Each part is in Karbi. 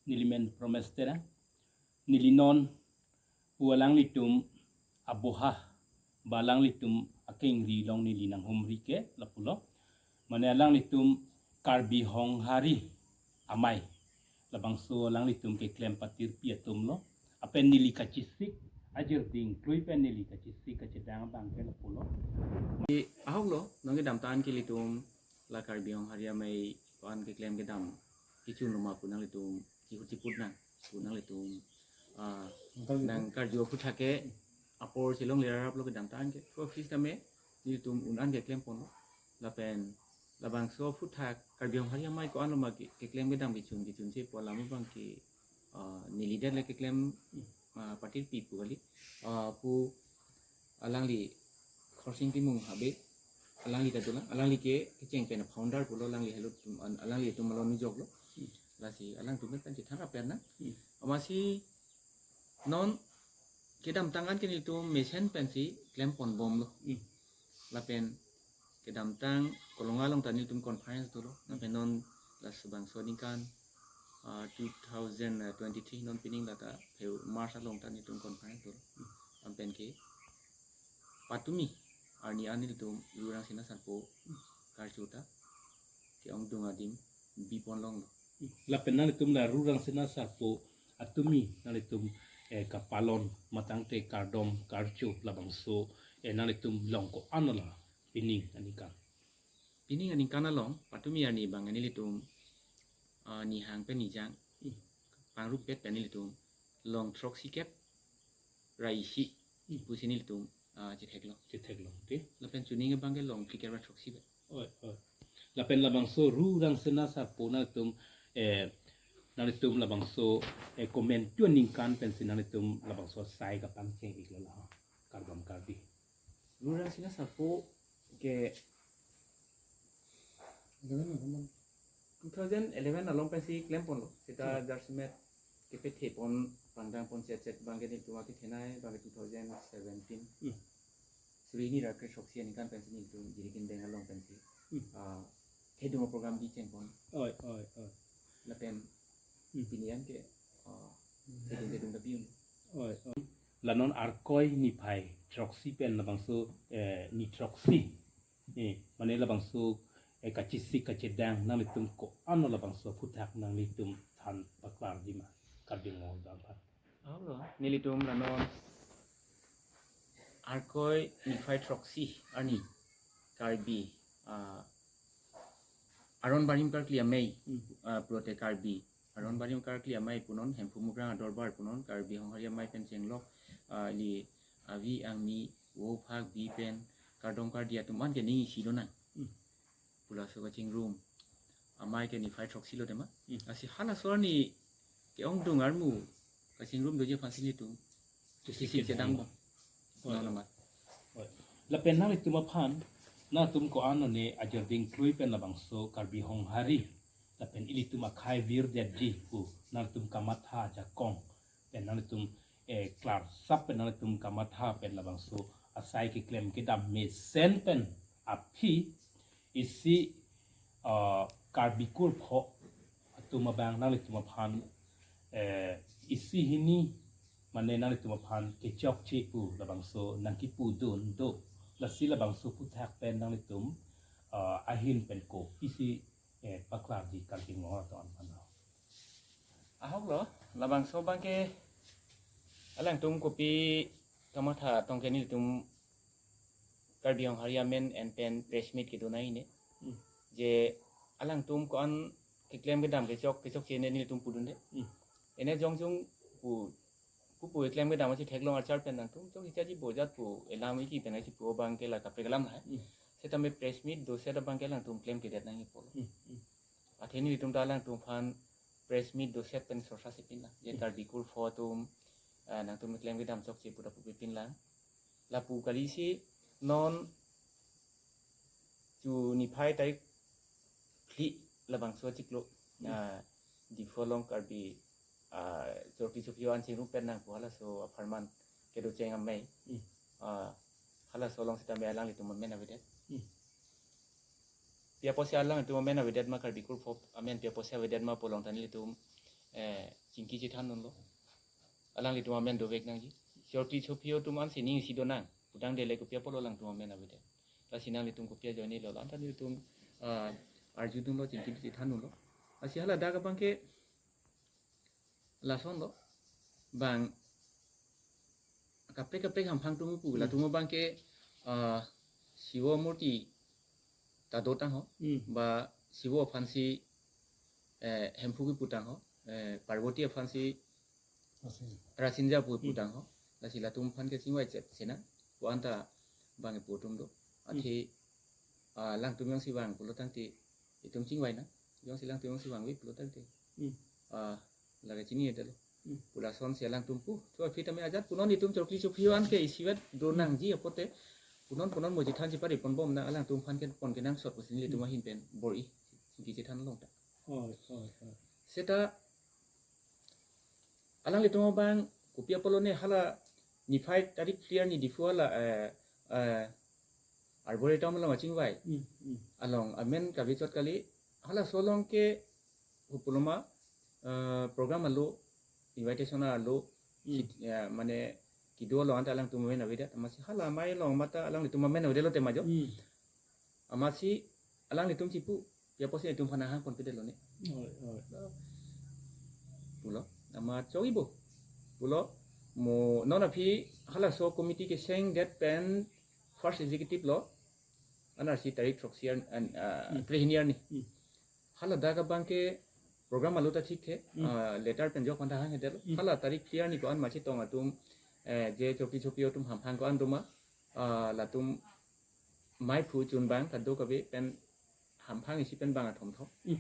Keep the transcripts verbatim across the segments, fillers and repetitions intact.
Neli men Promes Terang. Neli non pu alanglitum aboha, ba alanglitum akengri along neli nanghumri ke lapulo. Mane alanglitum Karbi Honghari Amei, labangso alanglitum keklem patirpi atumlo. Lapen neli kachesik ajirding klui pen neli kachesik kachedang abang ke lapulo. Ahoklo, nangkedamtang ke ilitum la Karbi Honghari Amei ko-an keklem kedam kechun loma pu nanglitum chihut chiput nang, pu nanglitum, ah, nangkarju aphuthak ke apor chelongle raplo kedamtang ke. Through office tame nelitum un-an keklem ponlo. Lapen labangso aphuthak Karbi Honghari Amei ko-an loma ke, keklem kedam kechun kechunche pu alam abang ke, ah, neli det le keklem, ah, patirpi pu kali. Ah, pu alangli Khorsing Timung Habe, alangli ta dolang, alangli ke kecheng pen founder pulo, alangli helo tum, an-, alanglitum along nujoklo. Lasi alangtum pen chethan aper nang. Amatsi non kedamtang an ke nelitum mesen pensi klem ponbomlo. Lapen kedamtang Kolonga along ta nelitum conference dolo. Lapen non labangso aningkan, ah, two thousand twenty-three non pining lata Feb-, March along ta nelitum conference dolo. Anpen ke patumi arni an nelitum Ru Rangsina Sarpo karju ta ke-ongdung adim bipon longlo. Lapen nanglitum la Ru Rangsina Sarpo atumi nanglitum, eh, kapalon matangte kardom karju labangso, eh, nanglitum long ko-an lo la pining aningkan? Pining aningkan along patumi arni abang nelitum, ah, nihang pen nijang, pangrumpet pen nelitum long throksi kep ra isi pusi nelitum, ah, chetheklo. Chetheklo, okay. Lapen chuning abang ke long phlikep ra throksi pen. Oi, oi. Lapen labangso Ru Rangsina Sarpo nangtum, eh, nangtum labangso, eh, komantu aningkan pensi nangtum labangso asai kapangcheng-iklo la, kardom kardi. Ru Rangsina Sarpo ke two thousand eleven along pensi klem ponlo. Seta, hmm, jarsimet kepethe pon pangdang pon chet chet abang ke nelitum akethenei abang ke two thousand seventeen. Hmm. Suri hini ra kre throksi aningkan pensi nelitum Jirikindeng along pensi, hmm, ah, thedung program bicheng pon. Oi, oi, oi. Lapen, hmm, pini an ke, ah, thedung thedung ta bi-un. Oi, oi. La non Arkoi niphai throksi pen labangso, eh, ni throksi. Eh, mane labangso, eh, kachesik kachedang nanglitum ko-an lo labangso aphuthak nanglitum than paklarji ma, Karbi Anglong arat aphan? Alo, nelitum la non Arkoi niphai throksi arni Karbi, ah, Aron Barim Karkli Amei, hmm, ah, pulote Karbi Aron Barim Karkli Amei punon, Hemphu Mukrang Adorbar punon, Karbi Honghari Amei pen chenglok, ah, ili avi angmi, vo phak bi pen kardom kardi atum an ke ning isi lonang. Hmm. Pu laso kachingrum amei ke niphai throksi lo tema. Hmm. Lasi halaso arni ke-ongdung armu kachingrum doji aphansi nelitum chesik chesik chedang bom. Oi. Non amat. Oi. Lapen nanglitum aphan, nangtum ko-an ne ajirding klui pen labangso Karbi Honghari, lapen ilitum akhei virdetji pu nangtum kamatha ajakong pen nangtum, eh, klarsap pen nangtum kamatha pen labangso asai keklem kedam mesen pen aphi isi, ah, Karbi kur pho atum abang nanglitum aphan, eh, isi hini mane nanglitum aphan kechokche pu labangso nangkipudun do, lasi labangso aphuthak pen nanglitum, ah, ahin pen kopisi, eh, paklarji Karbi Anglong arat aphan? Ahok lo, labangso abang ke alangtum kopi kamatha tong ke nelitum Karbi Honghari Amen en pen press meet kedo nai ne. Hmm. Je alangtum ko-an keklem kedam kechok, kechokche ne nelitum pudunde. Hmm. Ene jongjung pu, pu pu keklem kedam achi theklong achar pen nangtum jong ichaji bojat pu elam iki pen achi pu abang ke la kaprek alam hai. Hmm. Setame press meet doset abang ke alangtum klemkledet nangji pulo. Hmm. Hmm. Athe nelitum ta alangtum aphan press meet doset pen sorsa si pinlang. Je, hmm, Karbi kur pho atum, ah, nangtum keklem kedam chokche pu ta pu pipinlang. Lapu kali si non chu niphai tarik phli labangso achiklo, hmm, ah, Diphu along Karbi, ah, chorpi chopio an chingrum pen nang pu halaso apharman kedo cheng amei. Hmm. Ah, halaso along setame alanglitum amen avedet. Hmm. Pi apotsi alanglitum amen avedet ma, Karbi kur pho amen pi apotsi avedet ma pu along ta nelitum, eh, Chingki chethan dunlo. Alanglitum amen dovek nangji. Chorkli chophi atum ansi ning isi donang putangte le kopi apotlo alangtum amen avedet. Lasi nanglitum kopi ajoine lo, la-an ta nelitum, ah, arju dunlo, chingki chethan dunlo. Lasi haladak abangke lasonlo. Bang kaprek kaprek hamphang atum pu, hmm, latum abangke, ah, Shiva murti ta dotang ho, hmm, ba Shiva aphansi, eh, Hemphu kipu tang ho, eh, Parvati aphansi Rasin. Rasinja pu, hmm, putang ho. Lasi latum aphan ke chingvai chet sena, ko-an ta bang ipu atum do. Hmm. Athe, ah, alangtum jongsi vang pulo tangte, itum chingvai nang. Jongsi alangtum jongsi vangve pulo tangte, hmm, ah, lake chinidetlo. Hmm. Pu lasonsi alangtum pu. Chua phi tame ajat punon itum Chorkli chophi an ke isivet do, hmm, nangji apote. Punon punon mo chethan chepari ponbom nang, alangtum aphan ke pon kenangsot pusi nelitum, hmm, ahin pen bor-i. Chingki chethan long ta. Oi, oi, oi. Seta alanglitum abang kopi apotlo ne hala niphai tarik phli arni Diphu hala, eh, eh, Arboretum along achingvai, hmm, hmm, along amen kavechot kali, halaso along ke kopiloma, eh, program alo, invitation alo, hmm, ki-, eh, mane kedo lo anta alangtum amen avedet, amatsi hala amei along mata alanglitum amen avedetlo tema jo. Hmm. Amatsi alanglitum chipu, ya posi itum aphan hang ponpedetlo ne. Oi, oi. Pulo, amat chogi bo. Pulo, mo non aphi halaso committee kesengdet pen first executive lo, anarsi tarik throksi an, an, ah, hmm, krehini arni. Hmm. Haladak abangke program alo ta thik he, hmm, ah, letter pen jok panta hang hedetlo. Hmm. Hala tarik phli arni ko-an ma chetong atum, eh, je Chorkli chophi atum hamphang ko-an doma, ah, latum mei phu chun bang kado kave pen hamphang isi pen bang athom thom. Hmm.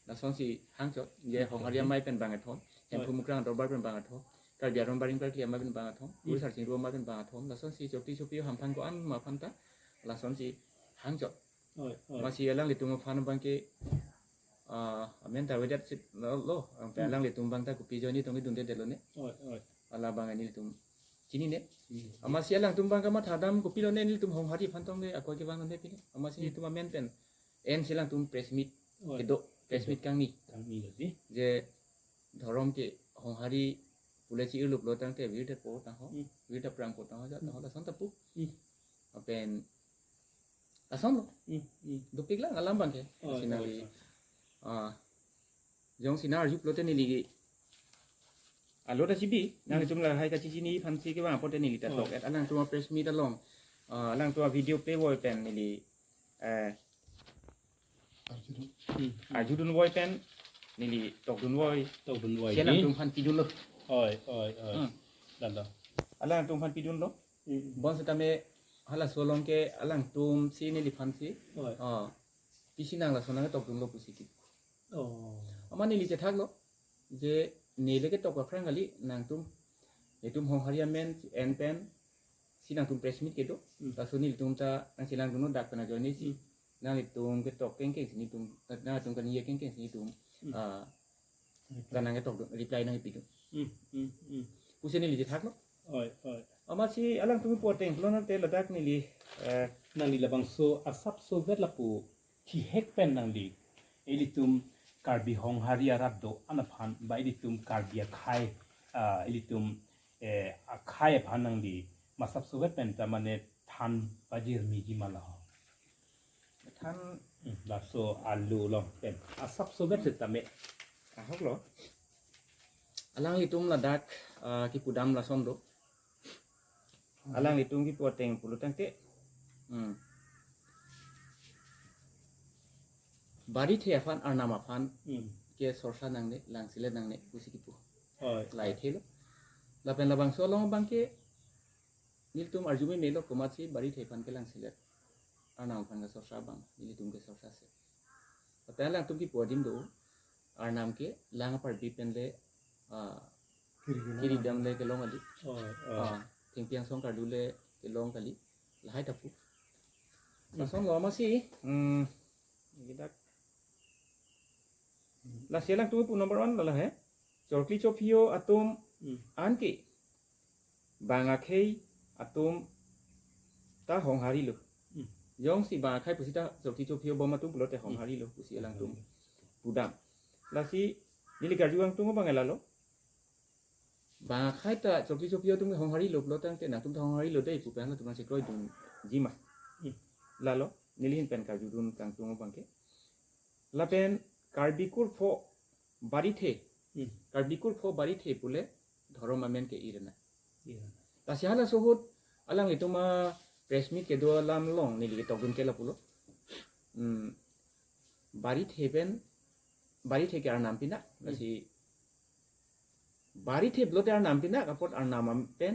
Lasonsi hangchot, je, hmm, Honghari amei pen bang athom, Hemphu, oi, Mukrang Dorbar pen bang athom, Karbi Aron Baring Karkli amei pen bang athom, hmm, Uri Sarsing Ru amei pen bang athom, lasonsi Chorkli chophi hamphang ko-an ma aphanta, lasonsi hangchot. Oi, oi. Amatsi alanglitum aphan abangke, ah, amen ta avedet sitlo, lo, ang pe, hmm, alanglitum abang ta kopi ajoine tong idundedetlo ne. Oi, oi. Hala abang nelitum chinine. Hmm. Amatsi alangtum abang kamatha dam kopilo ne, nelitum Honghari aphan tong ke akoi kevang ne pine. Amatsi, hmm, nelitum amen pen ensi alangtum press meet, oi, kedo, press meet, kedo, kangni. Kangni lo di. Je dhorom ke Honghari pule chi-irluplo tangte virdet po tang ho, hmm, virdet prang po tang ho, ja tang ho, hmm, lason ta pu. Hmm. Lapen lasonlo. Hmm, hmm. Dopik lang alam abangke. Oi, lasi nangli, oi, oi, ah, jongsi nang arju pulote neli alo ta chibi, hmm, nanglitum lahai kachechini aphansi kevang apote neli ta, oi, tok-et, alangtum apress meet along, ah, alangtum avideo pevoi pen neli, eh, arjudun. Hmm, hmm. Arjudunvoi pen neli tokdunvoi. Tokdunvoi. Si alangtum aphan pidunlo. Oi, oi, oi. Hmm. Dalo. Alangtum aphan pidunlo. Hmm. Bonsitame halaso along ke alangtumsi neliphansi, oi, ah, pisi nang laso nangtokdunlo pusi ki. Oh. Amat neli chethaklo je neli ketok aphrang kali, nangtum, netum Honghari amen en pensi nangtum press meet kedo. Hmm. Laso nelitum ta nangchelangdunlo, dak pen ajoinesi, hmm, nanglitum ketok kengkengsi netum, nangtum kaningje kengkengsi netum, hmm, ah, reply, ta nangketokdun, reply nangkepidun. Hmm, hmm, hmm. Pusi neli chethaklo. Oi, oi. Amatsi alangtum pu ateng pulo nangte ladak neli, eh, nangli labangso asapsovet lapu thihek pen nangli ilitum Karbi Honghari arat do-an aphan, ba ilitum Karbi akhei, ah, ilitum, eh, akhei aphan nangli masapsovet pen ta mane than pajirmiji ma laho? Than, hmm, laso alo along pen asapsovet setame. Ahoklo. Alanglitum ladak, ah, kipudam lason do. Alanglitum kipu ateng pulo tangte, hmm, barithe aphan, arnam aphan, hmm, ke sorsa nangne, langselet nangne pusi kipu. Oi. Lahai thelo. Lapen labangso along abangke nelitum arju memelo, komatsi barithe aphan kelangselet, arnam aphan kesorsa abang nelitum kesorsase. Lapen alangtum kipu adim do, arnam ke lang aparbi pen le, ah, kiri kedam, kiri kedam le kelong kali. Oh, oh. Ah, thengpi angsong kardu le kelong kali. Lahai ta pu. Hmm. Lasonlo amatsi, hmm, kita, lasi alangtum pu number one la lahai. Chorkli chophi atum, hmm, anke bang akhei atum ta Honghari lo. Hmm. Jongsi bang akhei pusi ta Chorkli chophi bom atum pulote, hmm, Honghari lo pusi alangtum, hmm, pudam. Lasi neli karju angtung abang lalo. Bang akhai ta chopi chopi atum honghari lo pulo tangte nangtum ta honghari lo dei pu pen halatum nangchekroidunji ma. Hmm. Lalo, neli ahin pen karjudun kangtung abangke. Lapen Karbi kurpho barithe. Hmm. Karbi kurpho barithe pule dhorom amen ke-ir na. Iya. Lasi halaso ahut alanglitum a-press meet kedo alam along neli ketokdun ke lapulo. Hmm. Barithe pen, barithe ke arnam pinak. Hmm. Lasi barithe pulote arnam pinak, apot arnam am pen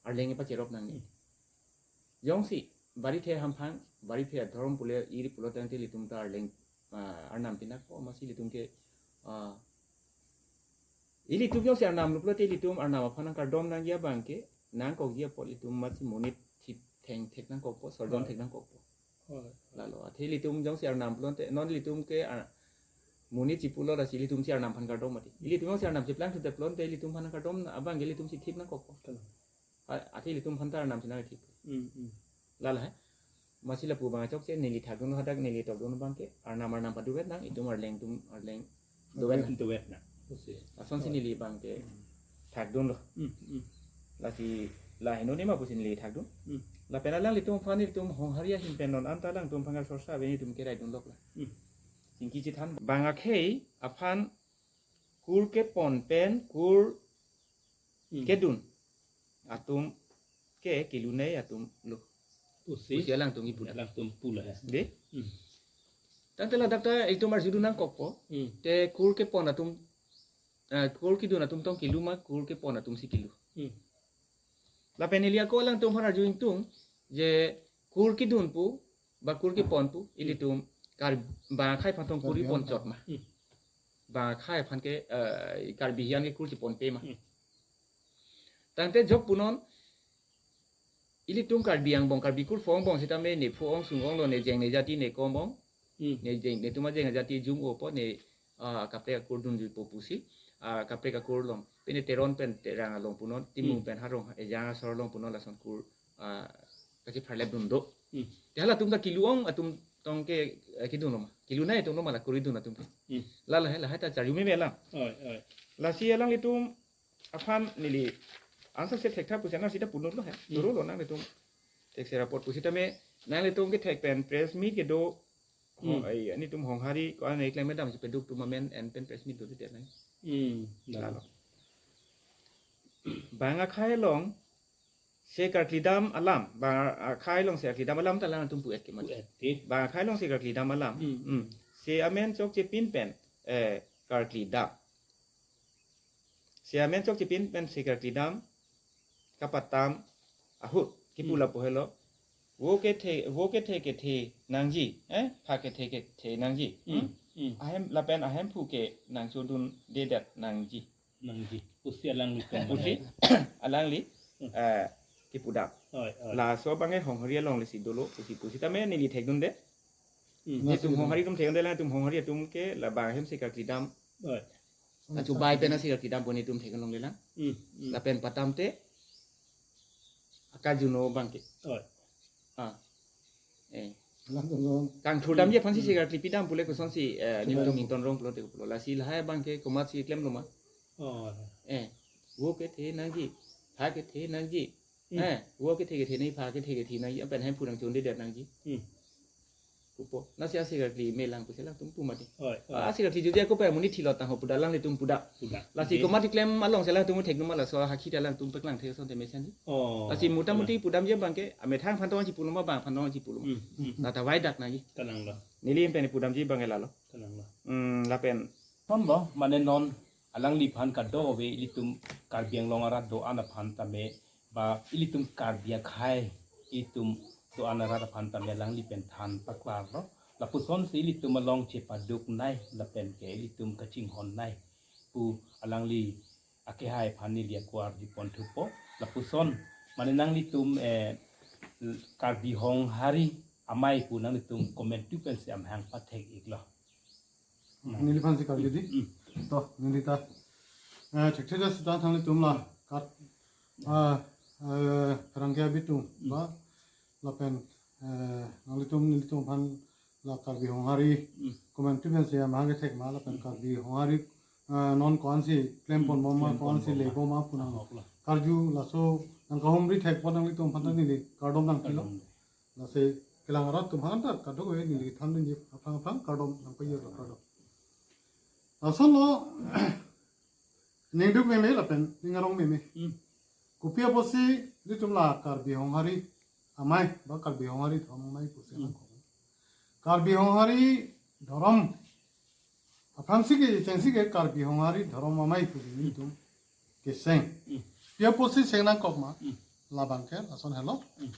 arleng pacherok nangji. Hmm. Jongsi barithe hamphang, barithe adhorom pule ir pulo tangte ilitum ta arleng, ah, arnam pinakpo, amatsi ilitum ke, ah, ilitum jongsi arnam lo pulote ilitum arnam aphan nangkardom nangji abangke, nangkokji apot ilitum amatsi monit thip thengthek nangkokpo, sorjon Hoi. thek nangkokpo. Hoi. Lalo, athe ilitum jongsi arnam pulote, non ilitum ke ar-, monit chipulo lasi ilitum si arnam aphan kardom mati. Ilitum jongsi arnam cheplang thute pulote ilitum aphan kardom abangke ilitum si thip nangkokpo. Betul. A-, athe ilitum aphan ta arnam si nangthip. Hmm, hmm. Lalo he. Amatsi lapu abang chokche neli thakdun hadak neli tokdun abangke arnam arnam paduvet nang, itum arleng atum arleng dovet nang. Dovet nang. Oke. Lasonsi Hoi. neli abangke Hmm. thakdunlo. Hmm, hmm. Lasi la heno ne ma pusi neli thakdun. Hmm. Lapen alanglitum aphan ilitum honghari ahin pen non anta alangtum aphan sorsa ave ilitum keraidunlok la. Hmm. Chingki chethan bang akhai aphan kur kepon pen kur Hmm. kedun atum ke kelunei atum lo. Pusi? Pusi alangtum kipu. Alangtum pu la he. Dei? Hmm. Tangte ladak ta itum arjudun nangkokpo. Hmm. Te kur kepon atum, eh, kur kedun atum tong kelu ma, kur kepon atum si kelu. Hmm. Lapen neli ako alangtum aphan arju ingtung, je kur kedun pu, ba kur kepon pu, ilitum Kar-, bang akhai aphan tong kur Karbi kepon Anglong. chot ma. Hmm. Bang akhai aphan ke, eh, Karbi hian ke kur cheponpe ma. Hmm. Tangte jok punon, ilitum Karbi angbong, Karbi kurpho angbong sitame ne phu ong sung onglo, ne jeng ne jati ne kom ong, Hmm. ne jeng, netum ajeng ajati jum-opo, ne, ah, kaprek akur dunjuipo pusi, ah, kaprek akur along, pine Teron pen Terang along punon, Timung Hmm. pen Harong, ejang asor along punon lason kur, ah, kachepharlep dun do. Hmm. Te halatum ta kelu ong atum tong ke, eh, kedunlo ma. Kelunei atum lo ma la kur kedun atum ke. Hmm. Lalo he, lahai ta charju meme lang. Oi, oi. Lasi alanglitum aphan neli answer se thektha pusi nang sita punutlo he. Hmm. Surolo nanglitum. Thekser apot pusitame nanglitum kethek pen press meet kedo. Hmm. Hong, eh, nelitum honghari ko-an eklem medam si paduk atum amen en pen press meet do te nang. Hmm. Lalo. Bang akhai along se karkli dam alam, bang akhai along se karkli dam alam ta alangtum pu-et ke mati. Pu-et ke. Bang akhai along se karkli dam alam. Hmm. Hmm. Se amen chokche pin pen, eh, karkli dam. Se amen chokche pin pen se karkli dam kapatam ahut kipu Hmm. lapu helo. Vo kethe, vo kethe kethe nangji, eh, pha kethe kethe nangji. Hmm. Hmm? Hmm. Ahem lapen ahemphu ke nangchodundedet nangji. Nangji. Pusi alangli tong Pusi mana? alangli, Hmm. eh, kipu dam. Oi, oi. Laso abangke honghari along lesi dolo pusi pusitame neli thekdunde. Hmm. Netum honghari atum thekdunde lang, netum honghari atum ke la bang ahem se karkli dam. Oi. Achubai pen se karkli dam pu netum thekdun longle lang. Hmm, hmm. Lapen patam te akajuno abangke. Oi. Ah. Eh. Lang dong dong. Kangthur damji aphansi Hmm. se karkli pidam pule kosonsi, eh, Chubai. netum ingtonrong pulote pulo. Lasi lahai abangke komatsi klemlo ma. Oh. Eh. Vo kethe nangji. Pha kethe nangji. Hmm. Eh. Vo kethe kethe nangji, pha kethe kethe nangji. Lapen ahemphu nangchodundedet nangji. Hmm. Pupo. Lasi ase karkli me lang pusi alangtum pu mati. Oi, oi. Ase karkli juje ako pa monit thilot tangho pu da alanglitum pu da. Pu da. Lasi Oke. komat keklem along si alangtum thekdun ma laso ahakhi ta alangtum paklang thek asonte mesenji. Oh. Lasi mota moti Pu da. pu damji abangke, amethang aphan tong chipulo ma bang aphan tong chipulo ma. Hmm, hmm. Lata waidak nangji. Kalang lo. Neli pen pu damji abangke lalo. Kalang lo. Hmm, lapen. Non lo, mane non alangliphan kadokave ilitum Karbi Anglong arat do-an aphan tame ba ilitum Karbi akhai ilitum do-an arat aphan tame alangli pen than paklarlo. Lapusonsi ilitum along chepaduknei lapen ke ilitum kachinghonnei pu alangli akehai aphan neli ako arjupon thupo. Lapuson mane nanglitum, eh, Karbi Honghari amei pu nanglitum komantu pensi amahang pathek iklo. Neliphan si karju di. Hmm. To, neli ta. Eh, chekchek sita nanglitum la kat, ah, eh, pherangke abitung Hmm. ba lapen, eh, nanglitum nelitum aphan la Karbi Honghari Hmm. komantu pensi amahang kethek ma lapen Hmm. Karbi Honghari Ah, non ko-ansi klempon Hmm, bom ma, klempon ko-ansi bom ma. Lebom ma pu nang. Ahok lo. Karju laso nangkahumri thekpon nanglitum aphan ta Hmm. neli kardom nangpilo. Kardom. Lasi kelang arat atum aphan ta kadokave neli thandunji aphrang aphrang kardom nangpajirlo, kardom. Lasonlo ningduk meme lapen ning arong meme. Hmm. Kopi apotsi ilitum la Karbi Honghari amei ba Karbi Honghari dhorom amei pusi Hmm. nangkok. Karbi Honghari dhorom aphrangsi ke, chengsi ke Karbi Honghari dhorom amei pusi ilitum kecheng. Hmm. Pi apotsi cheng nangkok ma, Hmm. labang ke lason helo. Hmm.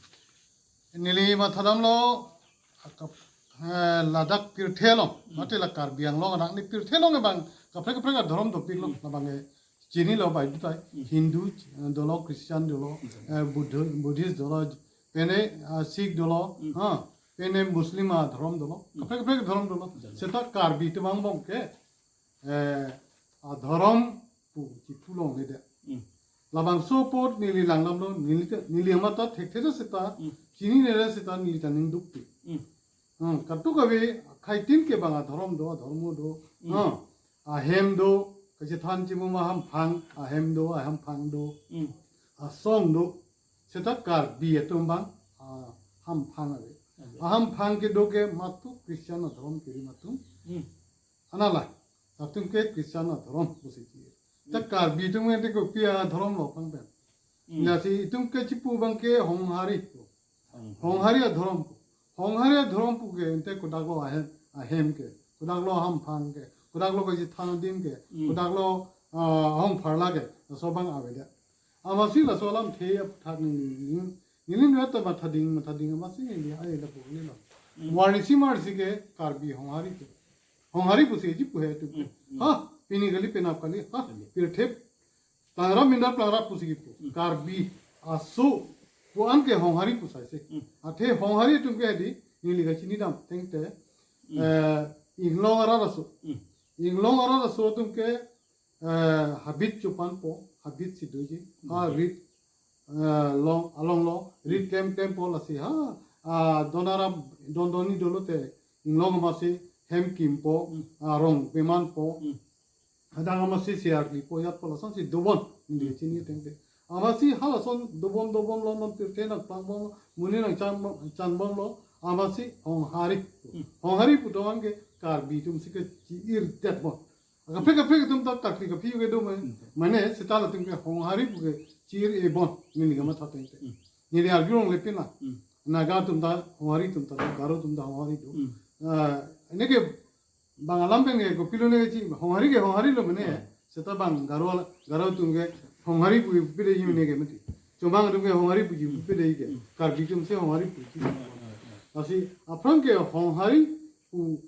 Neli mathadamlo, akap, eh, ladak pirthe along, Hmm. mate la Karbi Anglong adak ni pirthe along abang kaprek kaprek adhorom dopiklo, Hmm. labang ke chinilo bai dutai, Hmm. Hindu, eh, dolo, Christian dolo, Hmm. eh, Buddha-, Buddhist dolo, pene, ah, Sikh dolo, Hmm. ha, pene Muslim adhorom dolo, Hmm. kaprek kaprek adhorom dolo. Dolo. Seta Karbi atum angbong ke, eh, adhorom pu chipulongledet. Hmm. Labangso apot neli langdamlo, neli te, neli amat ta thekthe seta, Hmm. chinine seta neli ta ningdukpik. Hmm. Hmm, kadokave akhaitin ke bang adhorom do, adhormo do. Hmm. Hmm. Ahem do, kachethan chimum ahamphang, ahem do, ahamphang do. Hmm. Asong do. Seta Karbi atum bang, ah, hamphang ave. Ave. Ahamphang kedo ke matu Christian adhorom kerim atum. Hmm. Anala, latum ke Christian adhorom pusi ki. Ta Hmm. Karbi atum ke kopi adhorom lo pang pen. Hmm. Lasi itum ke chipu abang ke Honghari. Honghari. Honghari adhorom pu. Honghari adhorom pu ke ante kodaklo ahem, ahem ke, kodaklo ahamphang ke, kodaklo kachethan adim ke, Hmm. kodaklo, ah, ahong pharla ke, laso abang avedet. Amatsi laso alamthe aputhak neli, neli, neli neli ta mathading, mathading amatsi neli ai lapu neli lo. Hmm. Warnisi marsi ke Karbi Honghari ke. Honghari pusi chipu he tu ke. Hmm, hmm. Ha, pini kali penap kali, ha, Kali. pirthe plangrap mindar plangrap pusi kipu. Hmm. Karbi aso pu-an ke Honghari pu saise. Hmm. Athe Honghari atum ke hedi, neli kachinidam tengte, Hmm. eh, Inglong arat aso. Hmm. Inglong arat aso atum ke, eh, habit chopanpo, habit si doji. Hmm. Ha rit, eh, long, alonglo, rit Hmm. klem klempo lasi ha, ah, don aram, don doni dolote, Inglong amatsi hem kimpo, Hmm. ah, rong pemanpo. Hmm. Hadak amatsi siar lipo yatpo lasonsi dobom, neli Hmm. chini tengte. Amatsi halason dobom dobomlo, non pirthe nangpangbomlo, monit nangchan bom, chanbomlo, amatsi Honghari. Hmm. Honghari pu doan ke Karbi atumsi ke chi-irdetbom. Kaprek kaprek atum ta kakli kaphi ke do me. Hmm. Mane seta latum ke Honghari pu ke chi-ir-ebom, neli kamatha tengte. Hmm. Neli arjulongle pin la. Hmm. Naga atum ta Honghari atum ta, Garo atum ta Honghari do. Hmm. Ah, neke bang alam pen ke kopilo ne chi, Honghari ke Honghari lo mane. Hmm. Seta bang Garo, Garo atum ke Honghari pu pide ji mane ke mati. Chomang atum ke Honghari puji pu pide ke. Hmm. Karbi atumsi Honghari puji. Hmm, hmm, hmm. Lasi aphrang ke Honghari pu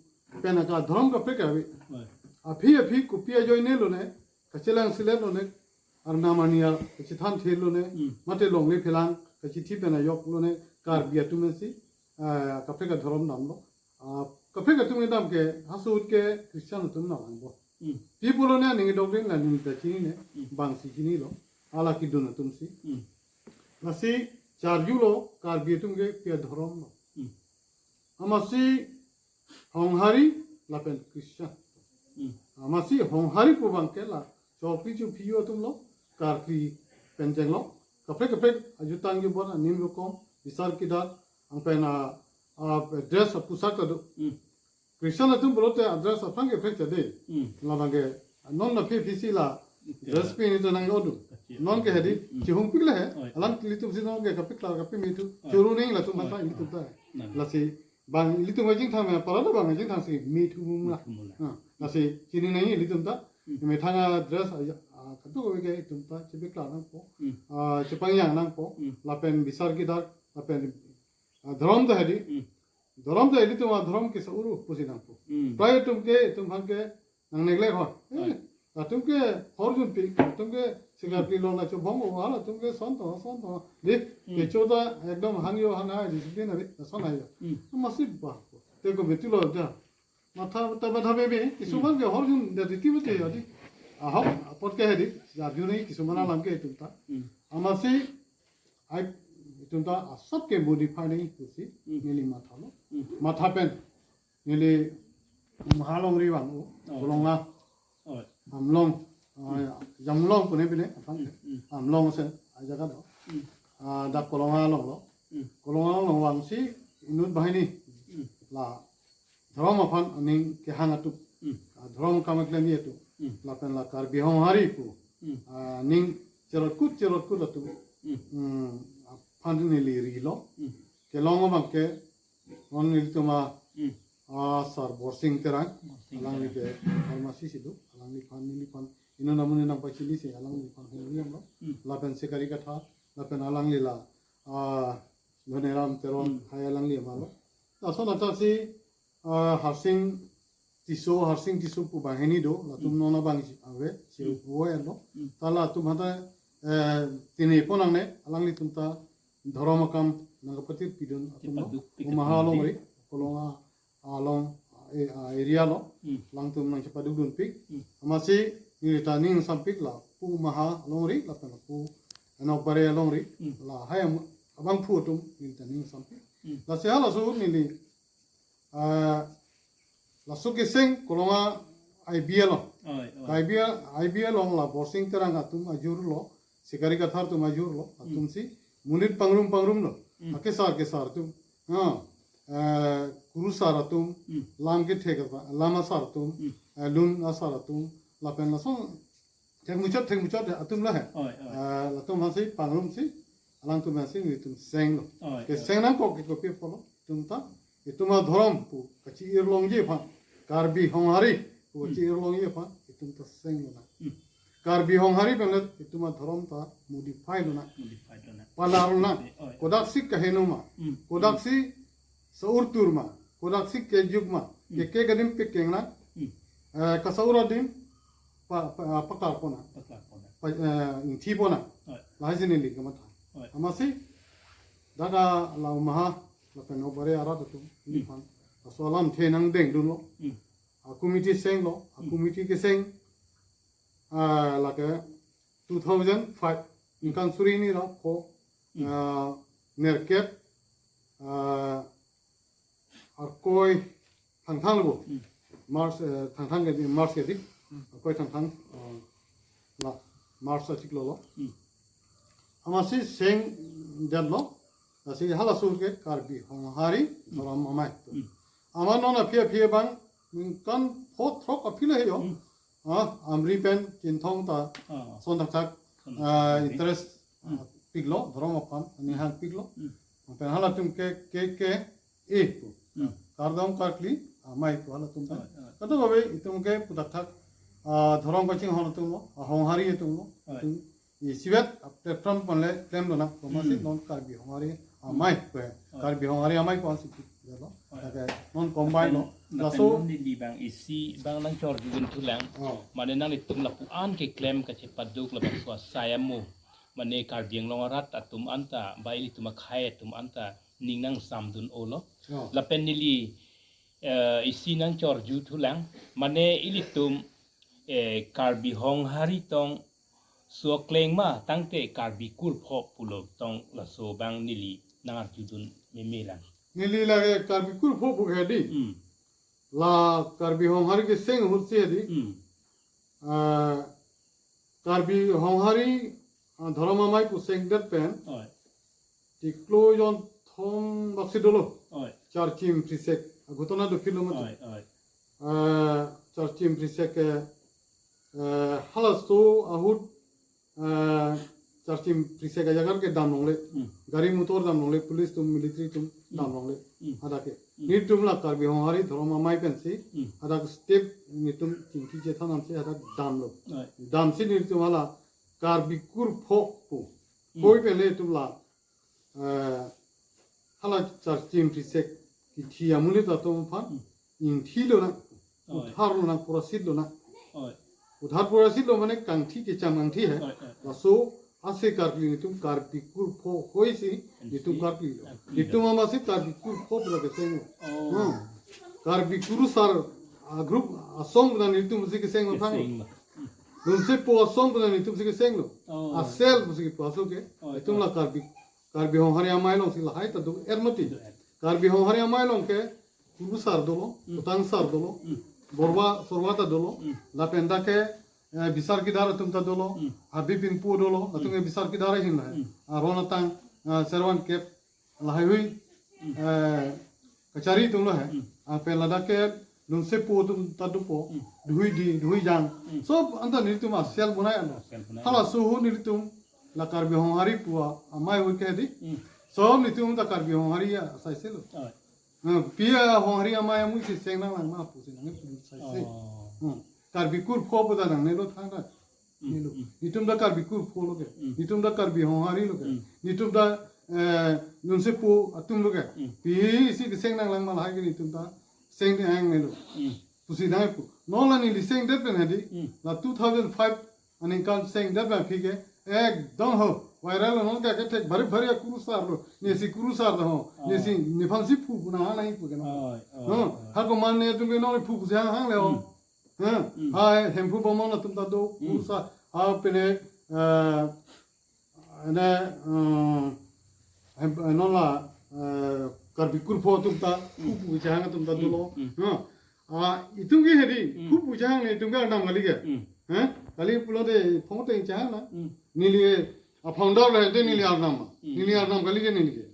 pen aka dhorom kaprek ave. Hmm. Aphi aphi kopi ajoine lone, kachelang selet lone, arnam arni ar kachethan thelo ne, Hmm. mate longle phelang kachithi pen ajok lone, Karbi atumsi, ah, kaprek adhorom damlo. Ah, kaprek atum kedam ke, haso ahut ke Christian atum nang angbong. Hmm. Pi pulo ne aning dokding la neli ta chinine, Hmm. bangsi chinilo, hala kedun atumsi. Hmm. Lasi charjulo Karbi atum ke pi adhorom lo. Hmm. Amatsi Honghari lapen Christian. Hmm. Amatsi Honghari pu abang ke la chokri chophi atumlo, karkli pen chenglo, kaprek kaprek ajutang jubon anim rokom, bisar kidar, angpen a, a dress aposak ta do. Hmm. Christian atum pulote a dress aphrang ke kaprek ta de. Hmm. Labang ke non aphi aphi si la Okay. dress pen ito nang odu. Okay. Non ke hedi, Hmm. chihungpik le he, Oi. alang ilitumsi non ke kapiklar kapemethu, Oi. choro neng latum Oi. mata ilitum ta. Nang. Lasi bang ilitum ajing thang me, parada bang ajing thangsi methu mum la. Methu mum la. Ah, lasi chini nangji ilitum ta. Hmm. Methang a dress a, a, kadokave ke itum ta chepiklar nangpo. Hmm. Ah, chepangjang nangpo. Hmm. Lapen bisar kidar, lapen, ah, dhorom ta hedi. Hmm. Dhorom ta ilitum adhorom ke sa uru pusi nangpo. Hmm. Prai atum ke, itum aphan ke nang neglect hoi. Eh, Oi. latum ke horjunpik, latum ke sigar Hmm. pilon la chobong o, latum ke son to, son to. Di, Hmm. kecho ta ekdom hangjo hanghai discipline ave, son hai. Hmm. Amatsi ba. Te komethi lo ja. Matha ta matha meme, kisuman Hmm. ke horjundet titi mati ya di. Ahok, apot ke hedi, jarju nangji kisuman Hmm. alam ke itum ta. Hmm. Amatsi, ai, itum ta asap ke modify nangji pusi, Hmm. neli mathalo. Hmm. Matha pen, neli mahalongri vang o, Oh. Kolonga. Oi. Amlong, ah, Jamlong pune pine, aphan. Hmm, hmm. Amlong ase, a jaga do. Hmm. Ah, dak Kolonga along lo. Hmm. Kolonga along vangsi inut banghini. Hmm. La dhorom aphan aning kehang atum. Hmm. Ah, dhorom akam keklem atum. Hmm. Lapen la Karbi Honghari pu. Hmm. Ah, ning cherotkut cherotkut atum. Hmm. Hmm, aphan neli rilo. Hmm. Kelong abang ke non nelitum a, Hmm. ah, Sar Borsing Terang, Borsing alangli Terang. Ke pharmacy si do, alangliphan neliphan inut amonit nangpachini si alangliphan hongri amlo. Hmm. Lapen Sikari Kathar, lapen alangli la, ah, Dhoniram Teron, Hmm. hai alangli amalo. Lason athak si, ah, Harsing Tisso, Harsing Tisso pu banghini do, latum Hmm. non abang si ave, si Hmm. vo erlo. Hmm. Ta latum hata, eh, tine ponang ne, alanglitum ta dhorom akam nangkapatir pidun atum lo. Kepaduk pik Omaha atum alongri, Kolonga along, eh, ah, area lo. Hmm. Alangtum nangchepaduk dunpik. Hmm. Amatsi neli ta ning sampik la pu Omaha alongri, lapen la pu Nokbare alongri. Hmm. Lahai am-, abangphu atum neli ta ning sampik. Hmm. Lasi halaso neli, ah, laso keseng Kolonga I B A along. Oi, oi. I B A, I B A along la Borsing Terang atum ajur lo, Sikari Kathar atum ajur lo, Hmm. atum si monit pangrum pangrum lo. Hmm. Akesar kesar atum. Ah, eh, kurusar atum, Hmm. lam kethek asa-, lam asar atum, Hmm. eh, lun asar atum, lapen lason thekmuchot thekmuchot atum lo he. Oi, oi. Eh, latum aphan si pangrum si, alangtum aphan si nelitum seng lo. Oi, Ke oi. Seng nangkok ke kopi apotlo, itum ta, itum adhorom pu kachi-ir longji aphan, Karbi Honghari pu Hmm. kachi-ir longji aphan, itum ta seng lonang. Hmm. Karbi Honghari pen le itum adhorom ta modify lonang. Modify lonang. Palar lonang. Oi, oi. Kodaksi kaheno ma. Hmm. Kodaksi sa-ur tur ma. Kodaksi kejok ma. Hmm. Keke adim pekeng nang. Hmm. Eh, kasa-ur adim pa, pa, paklar pon nang. Paklar pon nang. Pa, eh, ingthi pon nang. Oi. Lahai si neli kamatha. Oi. Amatsi, dak la Omaha, lapen Nokbare arat atum, Hmm. neliphan. Laso alamthe nangdeng dunlo. Hmm. A committee seng lo, a Hmm. committee keseng, ah, lake two thousand five, ningkan suri hini ra ko, Hmm. ah, nerkep, ah, Arkoi Thangthang lo bo. Hmm. March, eh, Thangthang ke di, March ke di. Hmm. Arkoi Thangthang, eh, la March achiklo lo. Hmm. Amatsi seng detlo. Lasi halaso ke Karbi Honghari Hmm. dhorom amei. Hmm. Amat non aphi aphi abang ningkan pho throk aphi lo he jo. Hmm. Ah, Amri pen Chinthong ta Ah. lason thakthak, Lason ah, thakthak. interest, Hmm. ah, piklo, dhorom aphan, aning Hmm. hang piklo. Hmm. Lapen halatum ke, ke, ke, eh, pu. Hmm. Kardom karkli amei pu halatum pen. Oi, oi. Kadokave itum ke pu thakthak, ah, dhorom kachinghon atum lo, ah, Honghari atum lo, Oi. itum isivet, ah, platform pen le klem lonang, pu amatsi Hmm. non Karbi Honghari amei pu. Oi. Karbi Honghari amei pu ansi piklo. Oi. Lake non combine lo. Lapen, lapen Laso non neli abang isi abang nangchorjudun thulang. Oh. Mane nanglitum lapu-an keklem kachepaduk labangso asai amo. Mane Karbi Anglong arat atum anta, ba ilitum akhei atum anta ning nangsamdun-olo. Oh. Lapen neli, eh, isi nangchorju thulang. Mane ilitum, eh, Karbi Honghari tong so kleng ma tangte Karbi kurpho pulo tong laso abang neli nangarjudun memelang. Neli lake Karbi kurpho pu ke di. Hmm. La Karbi Honghari keseng ahut si di. Hmm. Ah, Karbi Honghari, ah, dhorom amei pu sengdet pen. Oi. Chiklo jonthom baksi dolo. Oi. Charchim Phrisek. Aghutona do kilo mati. Oi, oi. Ah, Charchim Phrisek ke, eh, halaso ahut, eh, Charchim Phrisek ajagar ke dam longle. Hmm. Gari motor dam longle, police atum, military atum dam Hmm. longle. Hmm. Hadak ke. Hmm. Nelitum la Karbi Honghari dhorom amei pensi. Hmm. Hadak step nelitum chingki chethan damsi hadak damlo. Oi. Damsi nelitum hala Karbi kurpho pu. Hmm. Hoi pen le itum la, eh, hala Charchim Phrisek kithi amonit atum aphan Hmm. ingthi lonang, Oi. Udhar lonang, purasit lonang. Oi. Udhar purasit lo mane kangthi, kecham kangthi he. Oi, oi, oi. Laso ase karkli nelitum Karbi kurpho hoisi nelitum Nelitum karkli lo. Karkli lo. Nelitum amatsi Karbi kurpho pu la keseng lo. Oh. Hmm. Karbi kurusar a group asong pu ta nelitum si keseng lo thang. Keseng lo. Dunsepo asong pu ta nelitum si keseng lo. Oh. Asel pusi kipu aso ke. Oi, Nelitum oi. la Karbi, Karbi Honghari amei along si lahai ta do-er mati. Do-er. Karbi Honghari amei along ke kurusar dolo, Hmm. kutangsar dolo, Hmm. Borwa Sorwa ta dolo. Hmm. Lapen dak ke, eh, Bisar Kidar atum ta dolo. Hmm. Habib Ingpu dolo. Latum ke Bisar Kidar ahin lahai. Hmm. Aron atang, eh, Serwan Kep lahai hui. Hmm. Eh, Kachari atum lahai. Hmm. Lapen ladak ke Lunsepo atum ta dopo. Hmm. Duhui Di, Duhui Jang. Hmm. So, anta nelitum a-cell bonai ano. Cell bonai. Hala sohu nelitum la Karbi Honghari pu amei hui ke di. Hmm. So, nelitum ta Karbi Honghari asai se lo. Oh. Eh, pi a Honghari amei amu si seng nanglang ma pusi nang pu sai se. Oh. Hmm. Karbi kurpho pu ta nangne lo thang ta. Hmm, nelo. Hmm. Nelitum ta Karbi kurpho lo ke. Hmm. Nelitum ta Karbi Honghari lo ke. Hmm. Nelitum ta, eh, Lunsepo atum lo ke. Hmm. Pi si keseng nanglang ma lahai ke nelitum ta seng de ang nelo. Hmm. Pusi nang pu. Non la neli seng det pen hadi. Hmm. La two thousand five aningkan seng det pen aphi ke ekdom ho viral lo, non ke kethek bhari bhari akurusar lo. Nesi kurusar ta ho. Oh. Nesi nephan si phu pu nang hang nang pu ke non. Oh, oh, Hmm. oh. Hako man netum ke non phu pu si hang hang le ho. Hmm. Hmm. Hmm. Ha Hemphu Bamon atum ta do Hmm. kurusar. Ha pine, eh, ne, eh, hem, eh, non la, eh, Karbi kurpho atum ta Hmm. phu pu si hang atum ta Hmm. dolo. Hmm. Hmm. Ah, itum ke hedi, Hmm. phu pu si hang ne itum ke arnam kali ke. Hmm. Eh? Kali pulote phong teng si hang na. Hmm. Neli a-founder le de neli arnam. Hmm. Neli arnam kali ke neli ke.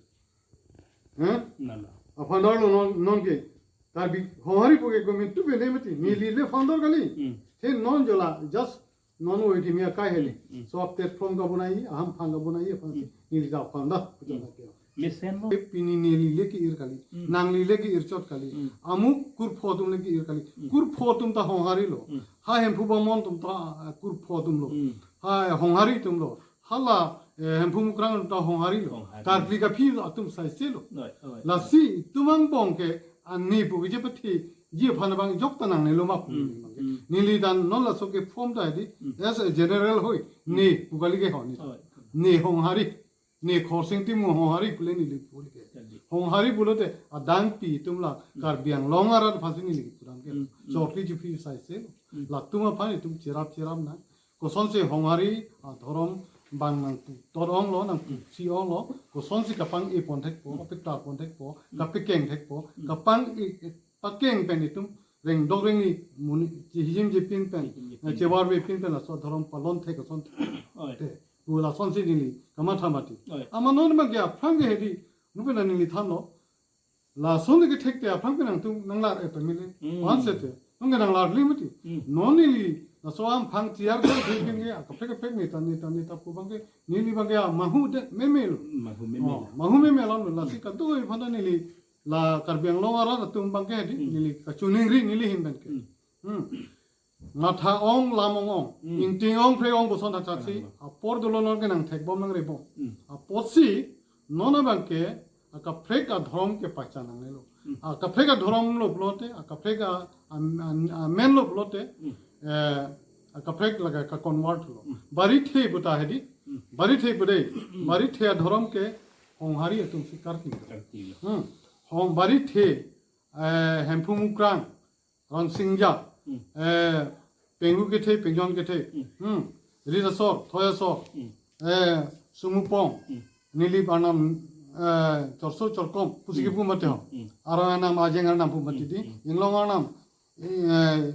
Eh? Nana. A-founder lo non, non ke. Karbi Honghari pu ke komin tu pe ne mati. Neli le founder kali. Hmm. He non jo la, just non oi di mi akai heli. Hmm, hmm. So a platform kabonai, ahamphang kabonai, aphan Hmm. neli ta founder, Hmm. pujo na ke. Mesen lo. Pini neli le ke-ir kali. Hmm. Nangli le ke-ir chot kali. Hmm. Amuk kurpho atum le ke-ir kali. Hmm. Kurpho atum ta Honghari lo. Hmm. Ha Hemphu Bamon atum ta, ah, kurpho atum lo. Hmm. Ha Honghari atum lo. Hala, eh, Hemphu Mukrang atum ta Honghari lo. Honghari. Karkli kaphi atum sai se lo. Oi, oi. Lasi itum angbong ke ani pu ke je pathi je aphan abang jok ta nangne lo ma pu Hmm, neli abang ke. Hmm. Neli ta non laso ke form ta di, Hmm. as a general hui, Hmm. ne pu kali ke ho ne. Oi. Ne Honghari, ne Khorsing Timung Honghari pu le neli pu le ke. Jadi. Honghari pulote adang pi atum la Hmm. Karbi Anglong arat aphan si neli pu dam ke. Hmm, hmm. Chokli chiphi sai se lo. Hmm. Latum aphan itum cherap cherap na. Kosonsi Honghari adhorom bang nangpu tot ong lo, nangpu si ong lo, kosonsi kapang-e pon thekpo, Hmm. kapektar pon thekpo, Hmm. kapekeng thekpo, Hmm. kapang-e, e, pakeng pen itum rengdok rengni muni, chihijim jipin pen, Jipin jipin. eh, chevar vepin pen laso adhorom palon thek koson Oi. te. Pu lasonsi neli kamatha mati. Oi. Amat non abang ke aphrang ke hedi, nu pen neli thanlo. Lason ke thekte aphrang ke nangtum nanglar-et ta mili. Hmm. Onse te. Nang ke nanglarli mati. Hmm. Non neli laso ahamphang tiar ke thek ke akaprek kaprek neta neta neta pu abang ke neli abang ke mahu de meme lo. Mahu meme Oh, lo. mahu meme lo, lasi Hmm. kadokave aphan ta neli la Karbi Anglong arat atum abang ke di Hmm. neli kachiningri neli ahin pen ke. Hmm. Hmm. Matha ong, lam ong ong. Hmm. Ingting ong, phrek ong, boson thakthak si. Lam ong. Apor dolo non ke nangthekbom nangrebom. Hmm. Apotsi, non abang ke, akaprek adhorom ke pachan nangne lo. Hmm. Akaprek adhorom lo pulote, akaprek a, a, a, amen lo pulote, Hmm. eh, akaprek laga ka-convert lo. Hmm. Barithe puta hedi, Hmm. Barithe pu dei, Hmm. Barithe adhorom ke Honghari atum si karkli. Karkli lo. Hmm. Hong Barithe, eh, Hemphu Mukrang, Rangsingja, Hmm. eh, Penghu kethe, Pengjon kethe, Hmm. hmm, Rit asor, Thoi asor, Hmm. eh, Sumupong, Hmm. Nilip arnam, eh, Chorso Chorkom, pusi Hmm. kipu mati ho. Hmm. Arong arnam, Ajeng arnam pu mati Hmm. di, Hmm. Inglong arnam, eh,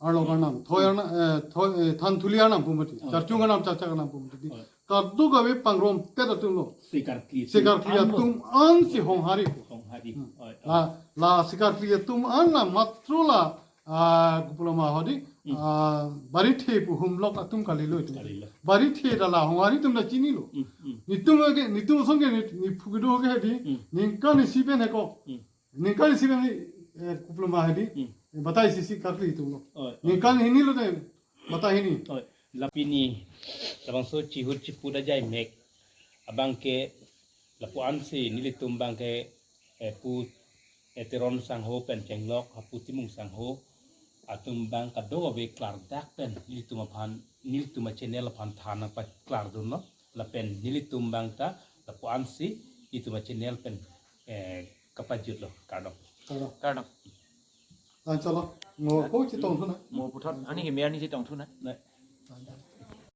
Arlok arnam, Thoi arnam, eh, Thoi, eh, Thanthuli arnam pu mati, Oh. Charchung arnam, Chachak arnam pu mati di. Oh. Kadokave pangrum tet atum lo. Sikarkli Sikarkli atum atum an si Honghari pu. Honghari. Hmm. Oh, oh. La, la sikarkli atum an la matro la, ah, kopilo ma hedi, Hmm. ah, Barithe pu humlok atum kali lo itum. Kali lo. Barithe ta la Honghari atum ta chinilo. Hmm, hmm. Netum ke, netum ason ke, ne, ne phu kedo ke hedi, Hmm. ningkan isi pen heko. Hmm. Ningkan isi pen, eh, kopilo ma hedi, Hmm. eh, batai isi sikarkli atum lo. Oh, oh. Ningkan hini lo te, batai hini. Oh, la pini, labangso chihut chiput ajai mek abang ke lapu-an si nelitum abang ke, eh, pu, eh, Teron sangho pen chenglok, hapu Timung sangho atum abang kadokave klardak pen nelitum aphan, nelitum a-channel aphan than nangpaklardun lo, lapen nelitum abang ta lapu-an si nelitum a-channel pen, eh, kapajut lo, kardom. Kardom. Kardom. An chalo, mo ko chetong thu na. Mo puthot, ani ke me ani chetong thu na. Ne.